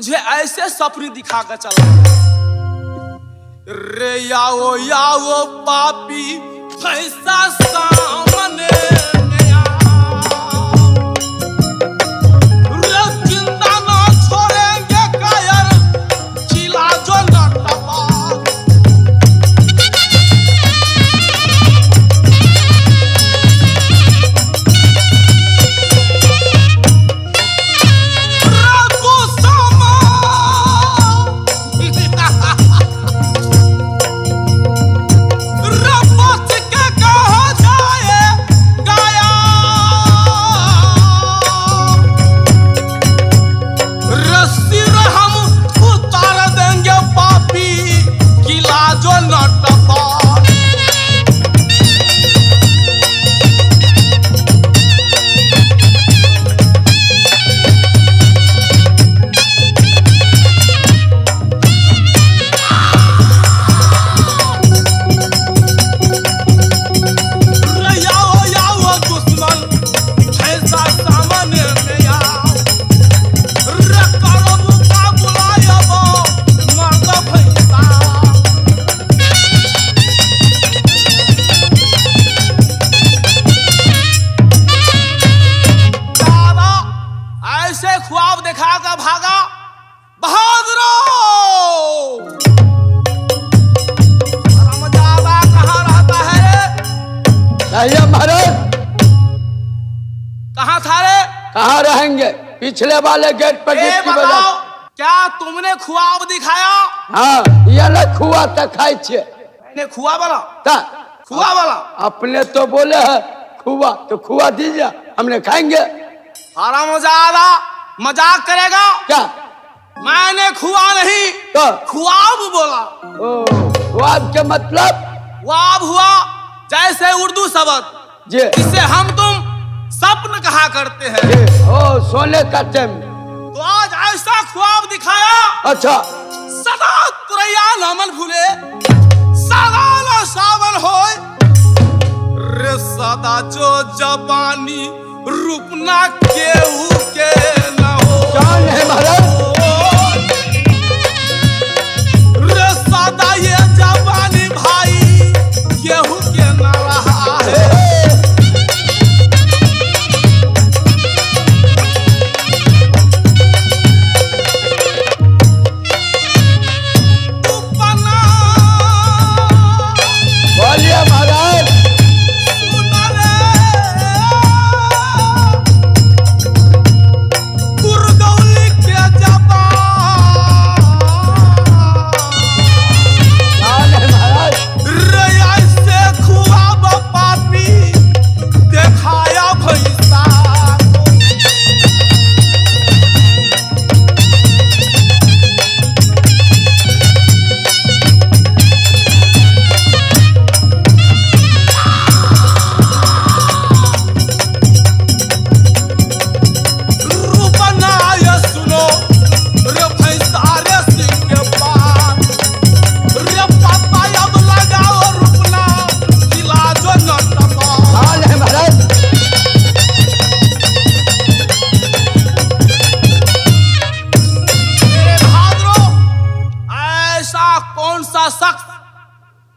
मुझे ऐसे सपने दिखा कर चला। रे आओ आओ पापी भैंसा सामने में आओ। रे जिंदा ना छोड़ेंगे कायर चिला जो न टपा। कहाँ रहेंगे? पिछले वाले गेट पर। बताओ, क्या तुमने खुआब दिखाया? हाँ, ये ना खुआ तो खाई छे। मैंने खुआ वाला खुआ वाला अपने तो बोले है खुआ, तो खुआ दीजिए, हमने खाएंगे। हरामजादा मजाक करेगा क्या? मैंने खुआ नहीं तो खुआब बोला। ओ, खुआब के मतलब? खुआब हुआ जैसे उर्दू शब्द जिसे हम तुम सपन कहा करते हैं। ओ, सोने का टाइम। तो आज ऐसा ख्वाब दिखाया। अच्छा। सदा तुरैया नामन भूले, सदा ना सावन होए रे, सदा जो जबानी रूपना केहू के ना हो। जान है महाराज रे, सदा ये जबानी भाई केहू के ना रहा है।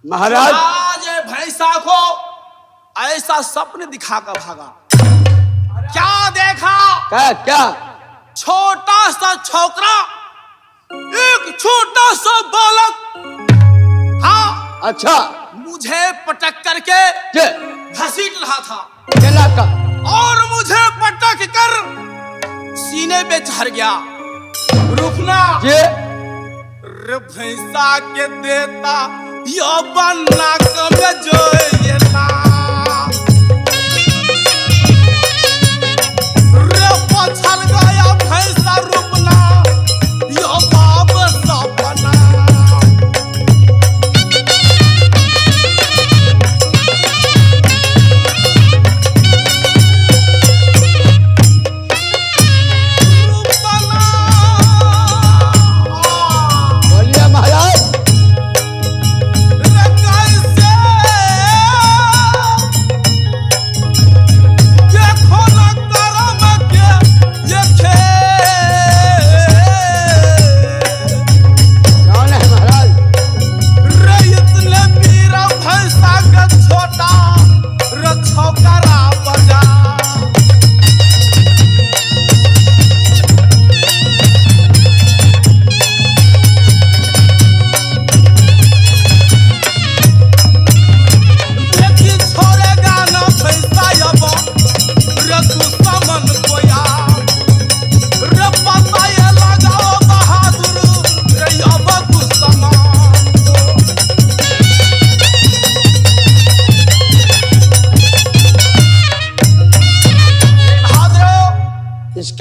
महाराज आज भैंसा को ऐसा सपन दिखा कर भागा। क्या देखा? क्या क्या? छोटा सा छोकरा, एक छोटा सा बालक, हाँ अच्छा, मुझे पटक करके घसीट रहा था का, और मुझे पटक कर सीने पे चढ़ गया। रुकना रे भैंसा के देता यो बन्ना कम जो ये ना रे, पछल गया भैंसा रुपना यो बाप सपना। बोलिए महाराज। रे कैसे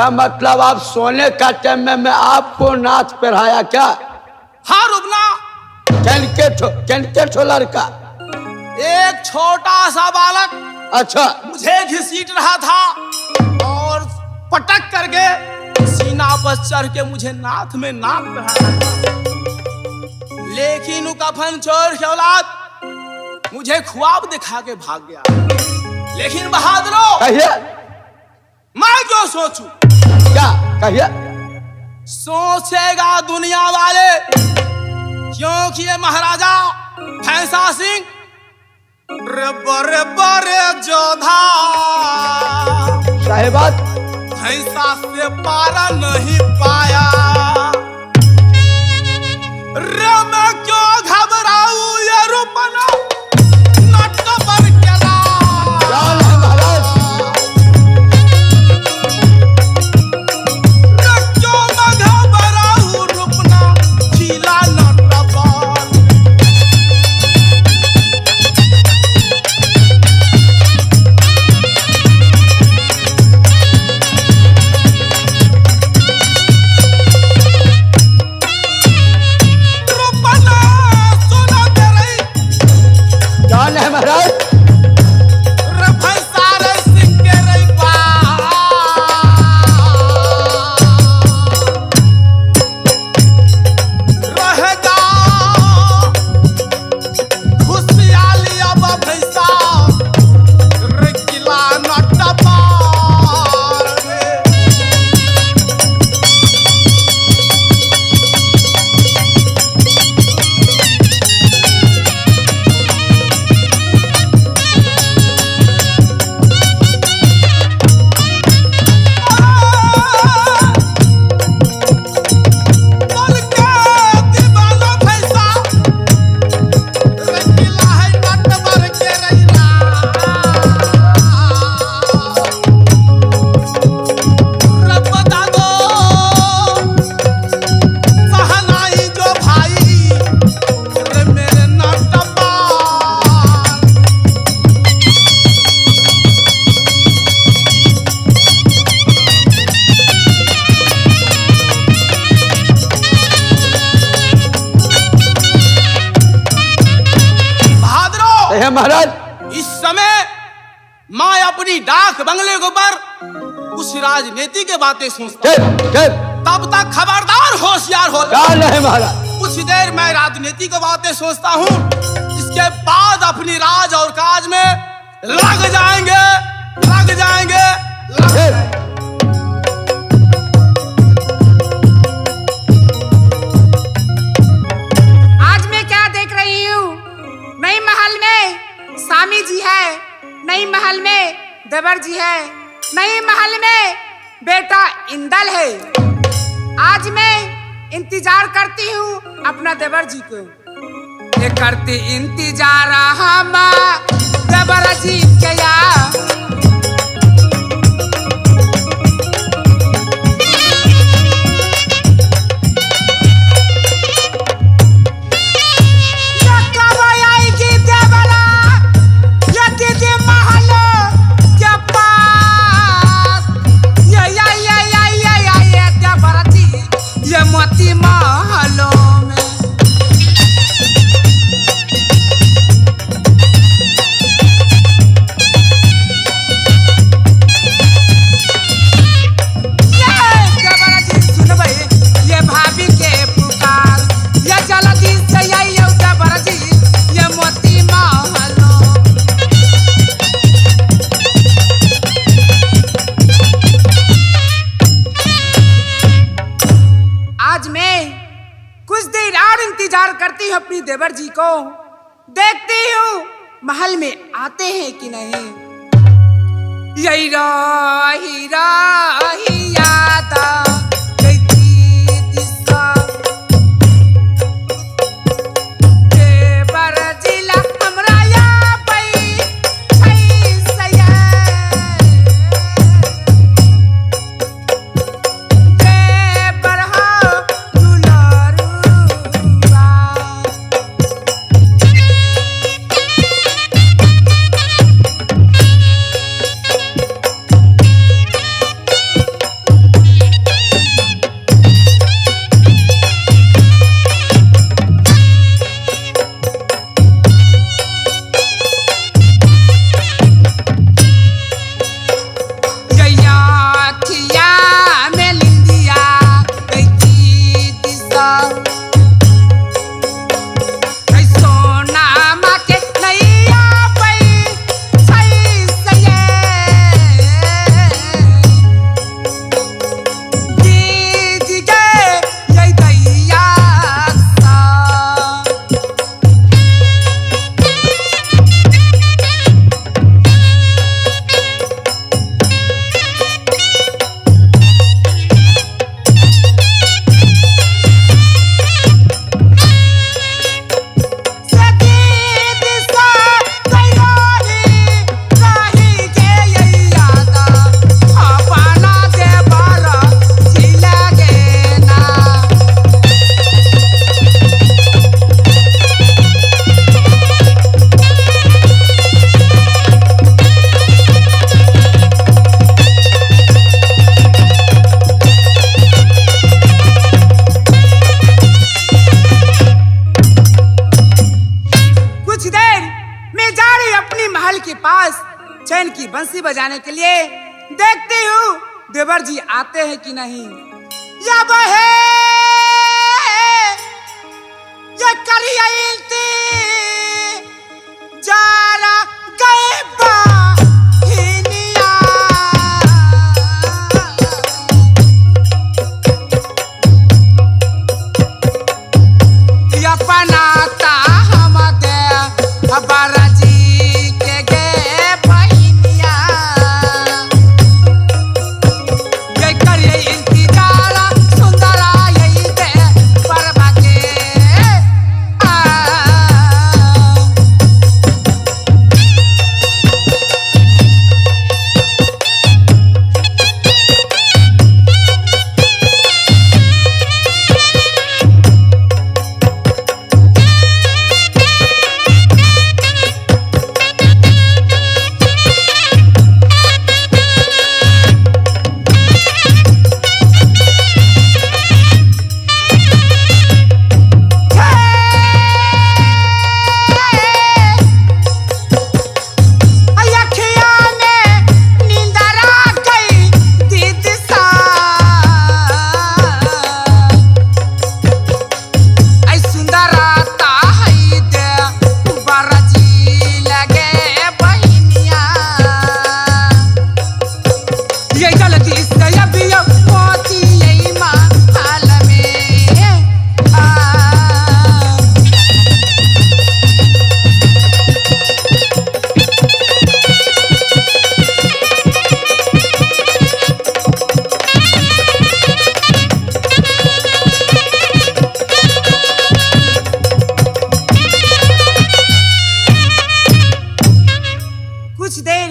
इसका मतलब आप सोने का टाइम में मैं आपको नाच पहराया क्या? हाँ रुबना। किनके ठो लड़का? एक छोटा सा बालक। अच्छा। मुझे घसीट रहा था और पटक करके सीना पर चढ़ के मुझे नाथ में नाक पहरा रहा था, लेकिन वो कफन चोर के औलाद मुझे ख्वाब दिखा के भाग गया। लेकिन बहादुरों, कहिए। मैं क्यों सोचूं? क्या कहिए? सोचेगा दुनिया वाले, क्योंकि ये महाराजा भैंसा सिंह रे बरे बरे जोधा साहेबात भैंसा से पारा नहीं पाया। रे मैं क्यों घबराऊं ये रूपना नट पर के क्या है महाराज? रे क्यों मैं घबराऊं रूपना खिला नट पर। रूपना सुना तेरे क्या है महाराज? रे भैंसा रे सिंह के रे बा रहेगा खुशहाली अब भैंसा रे किला नटपार रे। बोल के दीवाना भैंसा रे किला है नटवर के रैला। रब बता दो सहनाई जो भाई रे मेरे नटवर। बहादुरों, कहिए महाराज। इस समय माँ अपनी डाक बंगले के ऊपर कुछ राजनीति के बातें सोचता, ठीक ठीक। तब तक खबरदार होशियार हो। क्या है महाराज? कुछ देर मैं राजनीति की बातें सोचता हूँ, इसके बाद अपनी राज और काज में लग जाएंगे, लग जाएंगे, लग ठीक। आज मैं क्या देख रही हूँ? नई महल में स्वामी जी है, नई महल में देवर जी है, नई महल में बेटा इंदल है। आज मैं इंतजार करती हूँ अपना देवर जी को। ये करती इंतजार हम देवर जी के या। ये कब आएगी देवरा ये दीदी महल के पास। ये या या या या या ये देवर जी ये मोती महलों में। ये देवर जी सुनबै ये भाभी के पुकार। ये जल्दी से आइयो देवर जी ये मोती महलों। आज मैं कुछ देर और इंतजार करती हूँ अपनी देवर जी को, देखती हूँ महल में आते हैं कि नहीं। यही राही राही यादा गई दिशा देवर जिला हमरा या पई छै सया। देवर हो दुलारुआ। अपने महल के पास चैन की बंसी बजाने के लिए। देखती हूँ देवर जी आते हैं कि नहीं। या बहे ये करिया जारा गए बाहिनिया। अपनाता हम दे हमारा जी के गे बहिनिया। ये करिए इंतजार सुंदरा यही दे परवा के आ। अखिया में नींदरा गई दीद सा। ऐ सुंदराता है दे बरजी लगे बहिनिया। ये गलती से अभी मोती यही माल में आ। कुछ देर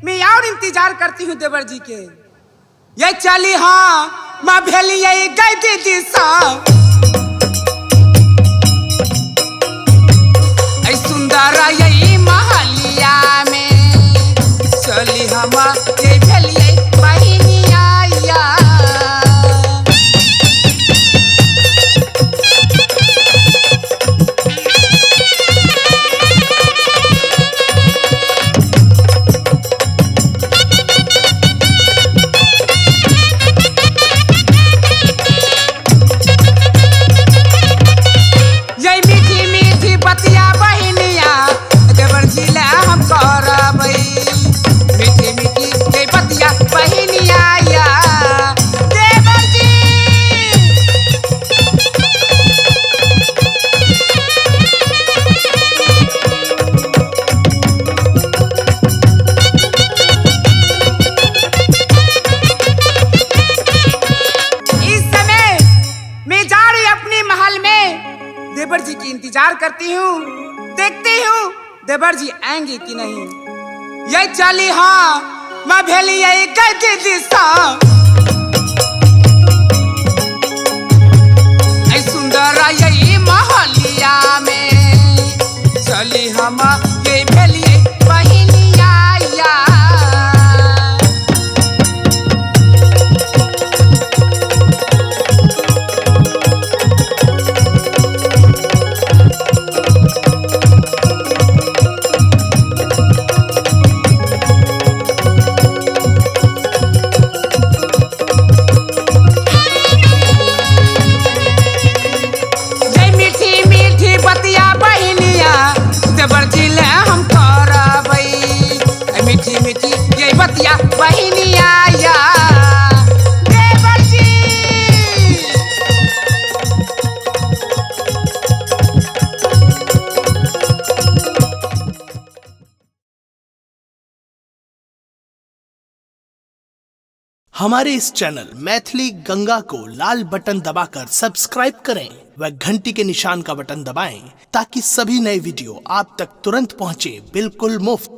मैं और इंतजार करती हूँ देवर जी के। ये चली हाँ माँ भेली ये गई दीदी सा। ऐ सुंदर यही महलिया में चली हम ये भेलिए बहिनिया या। ये मीठी मीठी बतिया बहिनिया देवर जी ले हम करबै। मीठी मीठी ये बतिया बहिनिया या देवर जी। इस समय मैं जा रही अपने महल में देवर जी की इंतजार करती हूँ। देखती हूँ देवर जी आएंगे कि नहीं। ये चली हाँ मैं भेली यही गई दीदी सा। ऐ सुंदर यही महलिया में चली हम ये भेलिए बहिनिया या। जय मीठी मीठी बतिया बहिनिया देवर जी ले हम करबै। ऐ मीठी मीठी ये बतिया बहिनिया या देवर जी। हमारे इस चैनल मैथिली गंगा को लाल बटन दबाकर सब्सक्राइब करें व घंटी के निशान का बटन दबाएं ताकि सभी नए वीडियो आप तक तुरंत पहुंचे बिल्कुल मुफ्त।